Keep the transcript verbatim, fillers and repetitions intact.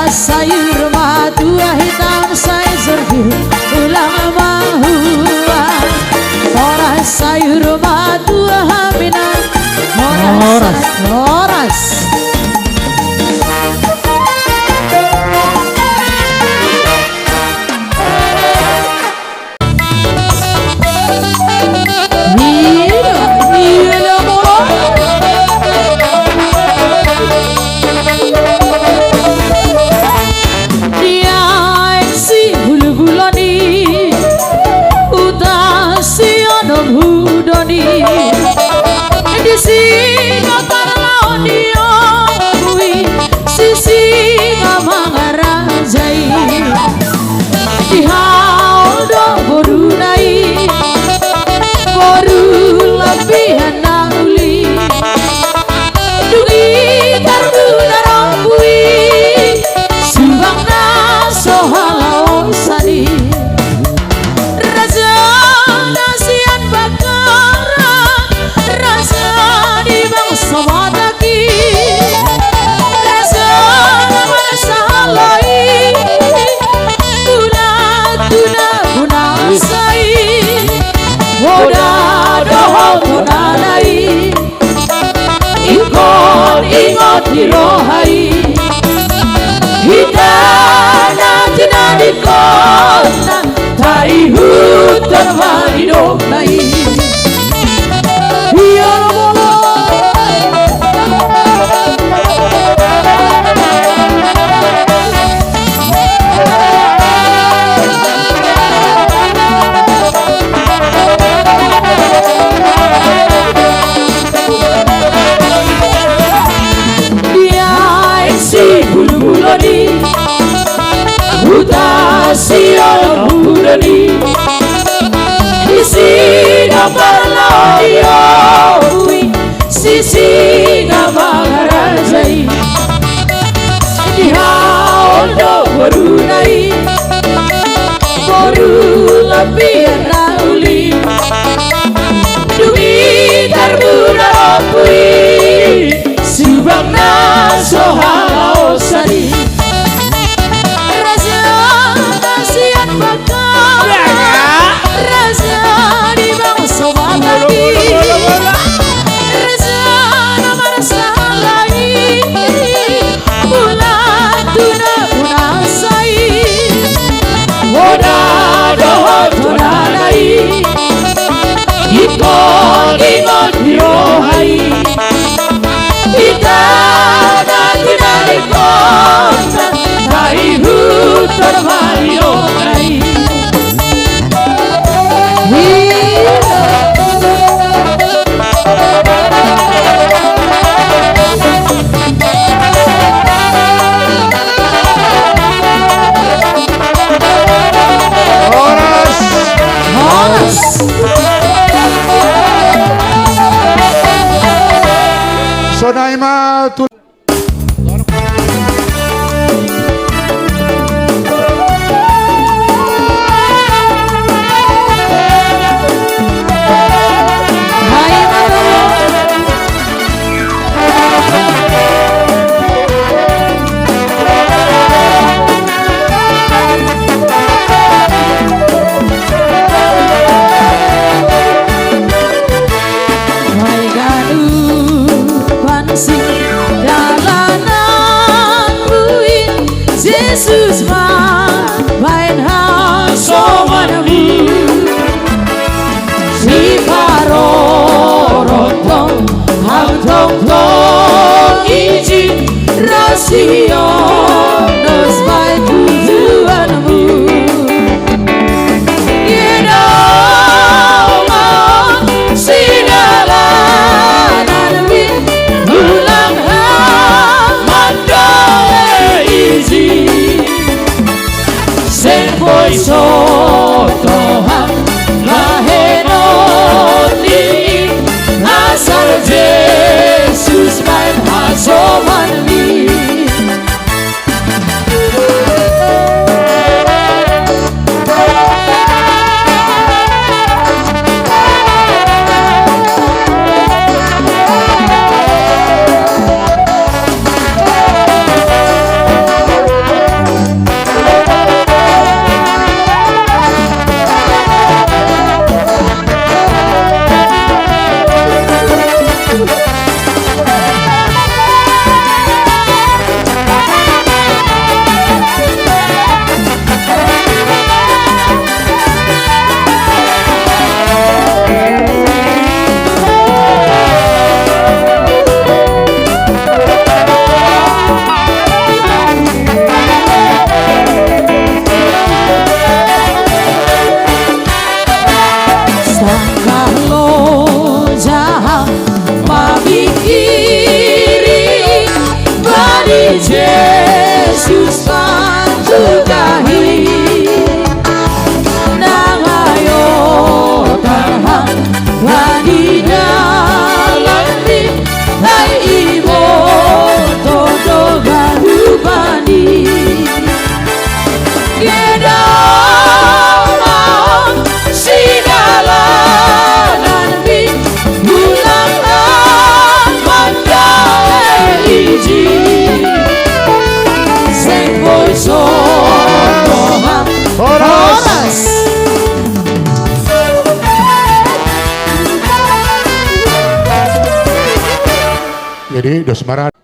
Sayur matua hitam, sayur biru ulang mahua. Horas sayur matua hami na. Horas, horas, horas. Diaeng sibulbulon i, huta si onom hudon i, disi na parlahon ni ompu i, Sisingamangaraja i. Dihaol do boruna i, boru Lampian na uli. Dung i tarbuda ompu i, subang na so halaosan i. Raja na sian Bakkara, raja ni bangso Batak i, raja na marsahala i, bulat tu na bunasa i, poda dohot tonana i. Ingkon ingot ni roha i, hita na tinadingkon na, taihuthon ma didok na i. Ia molo. Diaeng sibulbulon i, huta si onom hudon i, disi na parlahon ni ompu i, Sisingamangaraja i. Dihaol do boruna i, boru Lampian na uli. Dung i tarbuda ompu i, subang na so halaosan i. Raja na sian Bakkara, raja ni bangso Batak i, raja na marsahala i, bulat tu na bunasa i, poda dohot tonana i. Ingkon ingot ni roha i, hita na tinadingkon na, taihuthon ma didok na i. Horas. Horas. Sonai ma tu. Jesus panjugahi, nang ayo tarhang hadialanmi, ai iboto do ganup ni. Ia damang sindalananmi, unang na mandele isi, seng boi songon. Horas. Horas. Jadi dos marhata.